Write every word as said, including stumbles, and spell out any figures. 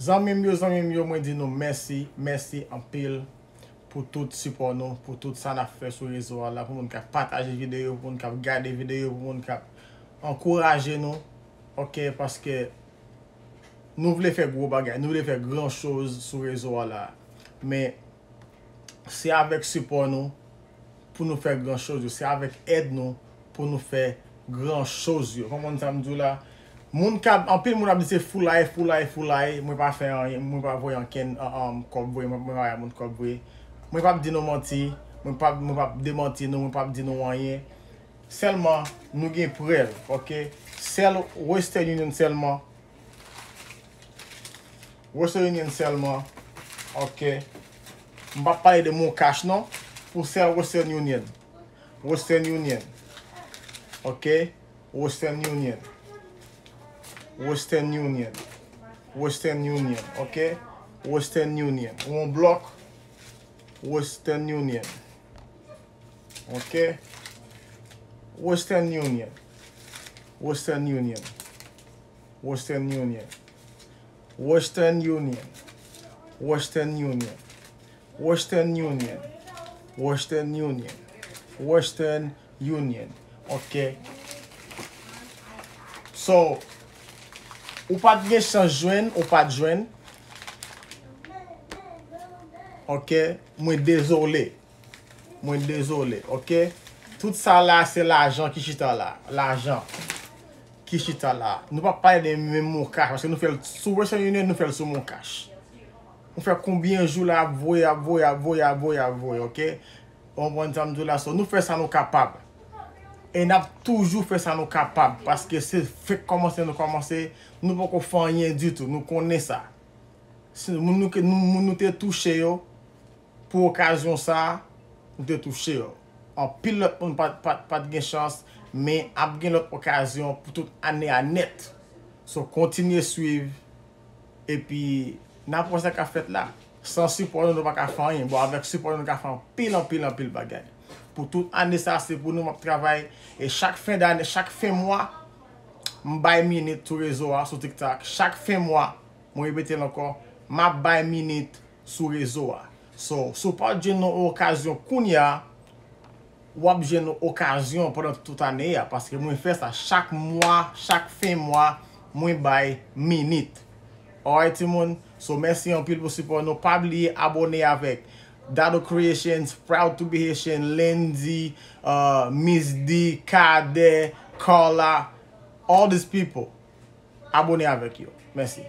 Zanmi m yo, zanmi m yo, mwen di nou mèsi, mèsi anpil pou tout sipò nou, pou tout sa n ap fè sou rezo a la, pou moun k ap pataje videyo, pou moun k ap gade videyo, pou moun k ap ankouraje nou, oke, paske nou vle fè gwo bagay, nou vle fè gran choz sou rezo a la. Men, se avèk sipò nou pou nou fè gran choz yo. Se avèk èd nou pou nou fè gran choz yo. Konprann sa m di w la? Moun k ap, anpil moun ap di se foulay, foulay, foulay. Mwen pa fè anyen, mwen pa voye ankenn, an, an, kòb vre, mwen, mwen pa bay moun kòb vre. Mwen p ap di nou manti, mwen p ap, mwen p ap demanti nou, mwen p ap di nou anyen. Sèlman, nou gen prèv, oke? Sèl Western Union sèlman. Western Union sèlman. Oke. M p ap pale de Mon Cash non. Pou sèl Western Union. Western Union. Oke. Western Union. Western Union. Western Union. Oke. Western Union. Ou on blòk. Western Union. Oke. Western Union. Western Union. Western Union. Western Union. Western Union. Western Union. Western Union. Western Union. Oke. So, ou pa t gen chans jwenn, ou pa t jwenn. Oke. Mwen dezole. Mwen dezole, oke? Tout sa la, se lajan ki chita la. Lajan ki chita la. Nou p ap pale de menm Mon Cash, paske nou fè l sou Western Union, nou fè l sou Mon Cash. Nou fè konbyen jou la ap voye, ap voye, ap voye, ap voye, ap voye, oke? Ou konprann sa m di w la? So, nou fè sa nou kapab. E n ap toujou fè sa nou kapab, paske se fèk kòmanse nou kòmanse, nou poko fè anyen ditou, nou konnen sa. Si moun nou, ke, nou, moun nou te touche yo, pou okazyon sa a, nou te touche yo. Anpil lòt moun pa, pa, pa t gen chans, men ap gen lòt okazyon pou tout ane a nèt. So, kontinye swiv, epi n ap wè sa k ap fèt la. San sipò nou, nou pa ka fè anyen. Bon, avèk sipò nou, nou ka fè anpil, anpil, anpil bagay. Pou tout ane sa, se pou nou m ap travay. E chak fen dane, chak fen mwa, m bay minit sou rezo a, sou TikTok. Chak fen mwa, mwen repete l ankò, m ap bay minit sou rezo a. So, si w pa t jwenn yon okazyon kounye a, w ap jwenn yon okazyon pandan tout ane a, paske mwen fè sa chak mwa, chak fen mwa, mwen bay minit. Alright, timoun? So, mèsi anpil pou sipò nou. Pa bliye abòne avèk Dado Creations, Proud to be Haitian, Lindsay, uh, Miss D, Cadet, Carla, all these people. Abòne avèk yo. Mèsi.